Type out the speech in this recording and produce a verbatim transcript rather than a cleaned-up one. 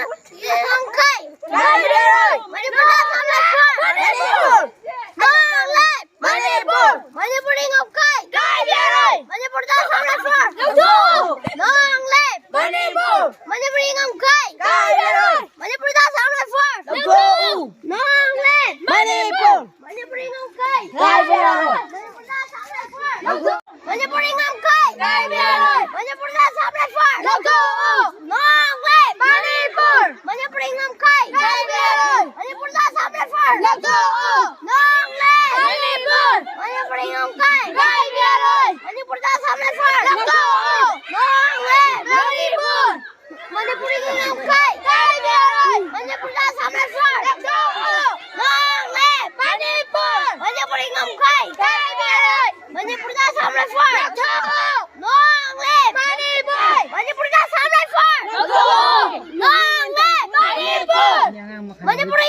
ꯉꯝꯈꯩ꯫ ꯃꯅꯤꯄꯨꯔꯗ ꯁꯥꯝꯂꯠꯄ꯫ ꯃꯅꯤꯄꯨꯔ꯫ ꯅꯣꯡꯂꯩ꯫ ꯃꯅꯤꯄꯨꯔ꯫ ꯃꯅꯤꯄꯨꯔꯤ ꯉꯝꯈꯩ꯫ ꯃꯅꯤꯄꯨꯔꯗ ꯁꯥꯝꯂꯠꯄ꯫ ꯅꯣꯡꯂꯩ꯫ ꯃꯅꯤꯄꯨꯔ꯫ ꯃꯅꯤꯄꯨꯔꯤ ꯉꯝꯈꯩ꯫ ꯃꯅꯤꯄꯨꯔꯗ ꯁꯥꯝꯂꯠꯄ꯫ ꯅꯣꯡꯂꯩ꯫ ꯃꯅꯤꯄꯨꯔ꯫ ꯃꯅꯤꯄꯨꯔꯤ ꯉꯝꯈꯩ꯫ ꯃꯅꯤꯄꯨꯔꯗ ꯁꯥꯝꯂꯠꯄ꯫ ꯃꯅꯤꯄꯨꯔꯤ ꯉꯝꯈꯩ꯫ ꯃꯅꯤꯄꯨꯔꯗ ꯁꯥꯝꯂꯠꯄ꯫ ꯂꯧꯊꯣꯛꯎ꯫ ꯅꯣꯡꯂꯩ꯫ ꯃꯅꯤꯄꯨꯔ꯫ ꯃꯅꯤꯄꯨꯔꯤ ꯉꯝꯈꯩ꯫ ꯃꯅꯤꯄꯨꯔꯗ ꯁꯥꯝꯂꯠꯄ꯫ ꯂꯧꯊꯣꯛꯎ꯫ ꯅꯣꯡꯂꯩ꯫ ꯃꯅꯤꯄꯨꯔ꯫ ꯃꯅꯤꯄꯨꯔꯤ ꯉꯝꯈꯩ꯫ ꯃꯅꯤꯄꯨꯔꯗ ꯁꯥꯝꯂꯠꯄ꯫ ꯂꯧꯊꯣꯛꯎ꯫ ꯅꯣꯡꯂꯩ꯫ ꯃꯅꯤꯄꯨꯔ꯫ ꯃꯅꯤꯄꯨꯔꯤ ꯉꯝꯈꯩ꯫ ꯃꯅꯤꯄꯨꯔꯗ ꯁꯥꯝꯂꯠꯄ꯫ ꯂꯧꯊꯣꯛꯎ꯫ ꯅꯣꯡꯂꯩ꯫ ꯃꯅꯤꯄꯨꯔ꯫ ꯃꯅꯤꯄꯨꯔꯤ ꯉꯝꯈꯩ꯫ ꯃꯅꯤꯄꯨꯔꯗ ꯁꯥꯝꯂꯠꯄ꯫ ꯂꯧꯊꯣꯛꯎ꯫ ꯅꯣꯡꯂꯩ꯫ ꯃꯅꯤꯄꯨꯔ꯫ ꯃꯅꯤꯄꯨꯔꯗ ꯁꯥꯝꯂꯠꯄ꯫ ꯂꯧꯊꯣꯛꯎ꯫ ꯅꯣꯡꯂꯩ꯫ ꯃꯅꯤꯄꯨꯔ꯫ ꯃꯅꯤꯄꯨꯔꯤ